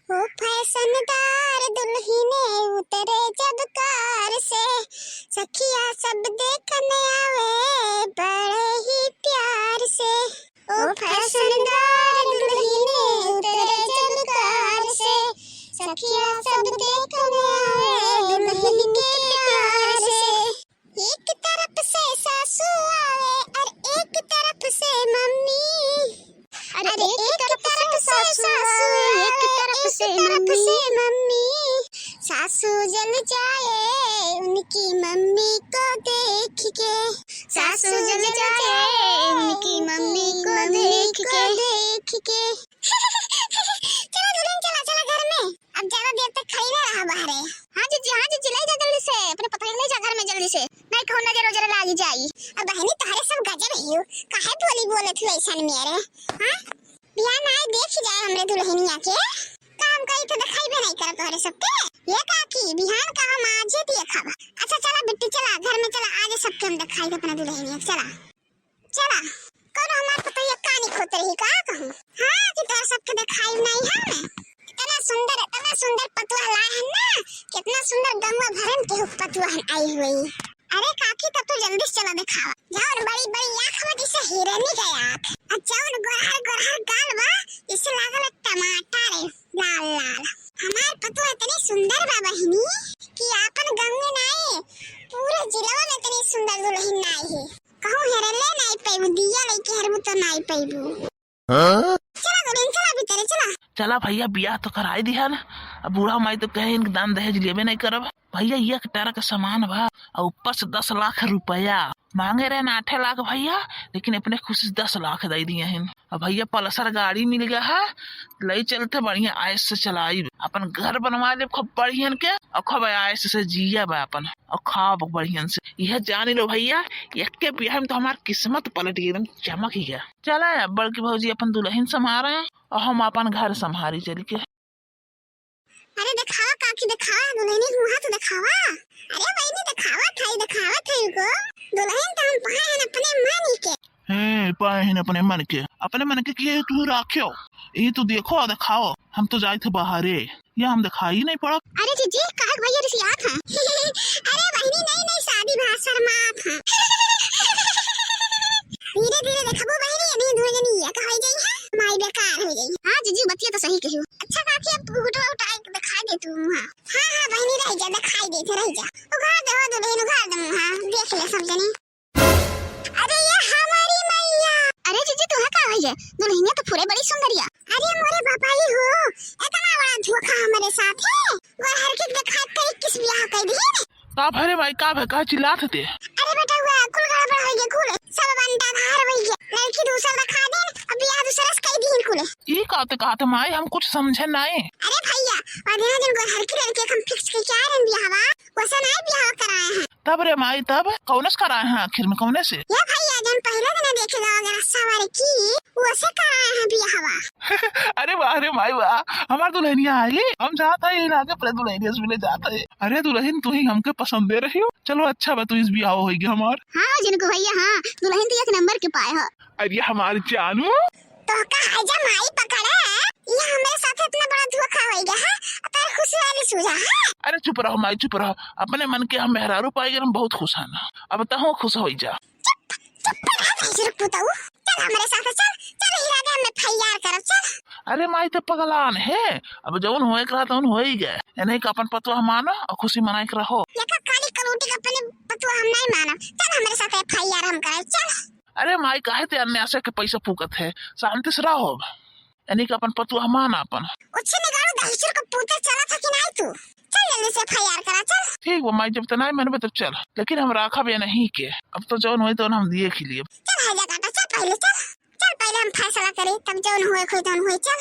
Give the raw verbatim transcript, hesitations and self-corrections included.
ओ फैशनदार दुल्हिने उतरे जब कार से, सखिया सब देखन आवे बड़े ही प्यार से। ओ फैशनदार दुल्हिने उतरे जब कार से, सखिया सब देखन आवे दुल्हन के प्यार से। एक तरफ से सासू आवे और एक तरफ से मम्मी। अरे, अरे, एक एक तरफ तरफ से से सासू सासू आवे, आवे, एक तरफ एक से तरफ मम्मी। से मम्मी। सासू जल जाए उनकी मम्मी को देख के। सासू जल जाए उनकी मम्मी को देख के। देख के। चला दुल्हन, चला, चला घर में। अब ज्यादा देर तक खड़ी ना रहा बाहरे। हाँ जीजी, हाँ जीजी, ले जा जल्दी से, अपने पतोहिया के ले जा घर में जल्दी से, नहीं कहूँ नजर उजर लागी जाई। अब बहनी तोहरे सब गजब हियो, काहे बोली बोलत हुई ऐसन मेरे, हाँ? बिहान आए देख जाए हमरे दुल्हनिया के, काम करी तो दिखाई भी नहीं करब तोहरे सबके। ये काकी, बिहान का हम आज ही देखब। अच्छा चला बिट्टी चला, घर में चला, आज सबके हम दिखाई अपना दुल्हनिया के, चला। चला, कौनो हमार पतोहिया कानी खोत रही का कहूँ? हाँ, कि तोरा सबके देखाई नहीं है। इतना सुंदर, इतना सुंदर पतोह लाए हैं ना, कितना सुंदर गंगा भरन के पतोहन आई हुई। अरे काकी, तब तो जल्दी से चला दिखावा। जौन बड़ी बड़ी आँख बा, जैसे हिरनी के आँख, और जौन गोरहर गोरहर गाल बा, जैसे लागल टमाटर है, लाल लाल। हमार पतोह इतनी सुंदर बा बहिनी कि आपन गंगे नाई, पूरे जिलवा में इतनी सुंदर दुल्हन नाई है। कहूँ हेरले नाई पैबू, दिया लेके हेरबू तो नाई पैबू। हाँ? चला गोविंद, चला भीतरे, चला। चला भैया, बियाह तो कराई दिहन। अब बूढ़ा माई तो कहे इनके दान दहेज लेबे नहीं करब। भैया, ये एक टरक सामान बा, और ऊपर से दस लाख रुपया मांगे रहे ना, आठे लाख भैया, लेकिन अपने खुशी से दस लाख दे दिए हैं। अब भैया, पल्सर गाड़ी मिल गया है, ले चलते बढ़िया आयस से चलाइब, अपन घर बनवा लेब खूब बढ़ियन के, और खूब आयस से जियब अपन, और खाब बढ़ियन से। यह जान लो भैया, एक के बियाह में तो हमार किस्मत पलट गई, एकदम चमक ही गया। चला अब बड़की भौजी अपन दुल्हन संभारे और हम अपन घर संभारी चल के। अरे देखावा काकी, देखावा, दुल्हनी हुआ तो देखावा। अरे बहिनी, देखावा थाई, देखावा थाई को। दुल्हन तो हम पाए हैं अपने मन के। हैं, पाए हैं अपने मन के। अपने मन के किए तू राख्यो। ये तो देखो, देखाओ। हम तो जाए थे बाहरे। या हम देखाई नहीं पड़त। अरे जीजी, काहे भैया रिसियात हैं? अरे बहिनी, नहीं, नहीं, शादी भा शर्मात हैं। धीरे धीरे देखबो बहिनी, अभी दुल्हन ये का हो जाई है, माई बेकार हो जाई। हाँ जीजी, बतिया तो सही कही। अच्छा काकी, अब घुटवा उठाए के दिखाई दे तू वहाँ। हाँ, हाँ बहिनी, रह जा, दिखाई दे, रह जा। उघार दे हो दुल्हन, उघार दे मुँह, देख ले सब जने। अरे ये हमारी मैया। अरे जीजी, तू है का भैया? दुल्हनिया तो पूरे बड़ी सुंदरिया। अरे मोरे बापाई हो, इतना बड़ा धोखा हमारे साथ है। वो हर किस दिखाई कर इक्कीस ब्याह कर दिए। का भरे माई, का भे, का चिल्लात हते? अरे बेटा, हुआ कुल गड़बड़ हो गया, कुल सब बंटा धार हो गया। लड़की दूसर दिखा दे, अब ब्याह दूसरा से कर दी कुल। ई का ते कहत माई, हम कुछ समझे नहीं। अरे भैया, और दिन दिन गोरहर की लड़की हम फिक्स के क्या रन ब्याह बा, वैसा नहीं ब्याह कराए हैं। तब रे माई, तब कौन से कराए हैं आखिर में, कौन से? ये भैया, जन पहले दिन देखे जाओ अगर सवार की, वैसे कराए हैं ब्याह बा। अरे वाह रे माई वाह, हमार दुल्हनिया आई, हम जात है यही लागे अपने दुल्हनिया से मिले जात है। अरे दुल्हन, तू ही हमके पसंद दे रही हो। चलो अच्छा बा, तू इस बियाह होइगे हमार। हाँ जिनको भैया, हाँ, दुल्हन तो एक नंबर के पाए हो। अरे हमार जानू। तो का है जब माई पकड़े, ये हमरे साथ इतना बड़ा धोखा होइगे है, तोर खुशी वाली सूझा है। अरे चुप रहो माई, चुप रहो, अपने मन के हम मेहरारू पाइगे, हम बहुत खुश हैं ना। अब तहूँ खुश होई जा। चुप, चुप रह, भैंसुर पुतऊ। चल हमरे साथ चल, चल हीरा दे में फैयार करब, चल। अरे माई तो पगलान है, अब जौन होए के रहा तौन होइगे। इन्हीं का अपन पतोह मानो और खुशी मनाए के रहो। ये का काली कलूटी का अपने पतोह हम नहीं मानब, चल हमरे साथ एफआईआर हम करे, चल। अरे माई, काहे ते अन्याय से के पैसा फूकत है, शांति से रहो। अब इन्हीं का अपन पतोह मान अपन। उच्छे निगारू दहिचुर का पूते चला था कि नहीं तू? चल जल्दी से एफआईआर करा, चल। ठीक बा माई, जब ते नहीं मनबे तब चल, लेकिन हम राखब ये नहीं के। अब तो जौन होई तौन हम दिए खिलिए। चल है जा काटा, चल पहले चल। चल पहले हम फैसला करी, तब जौन होए खोई तौन होए, चल।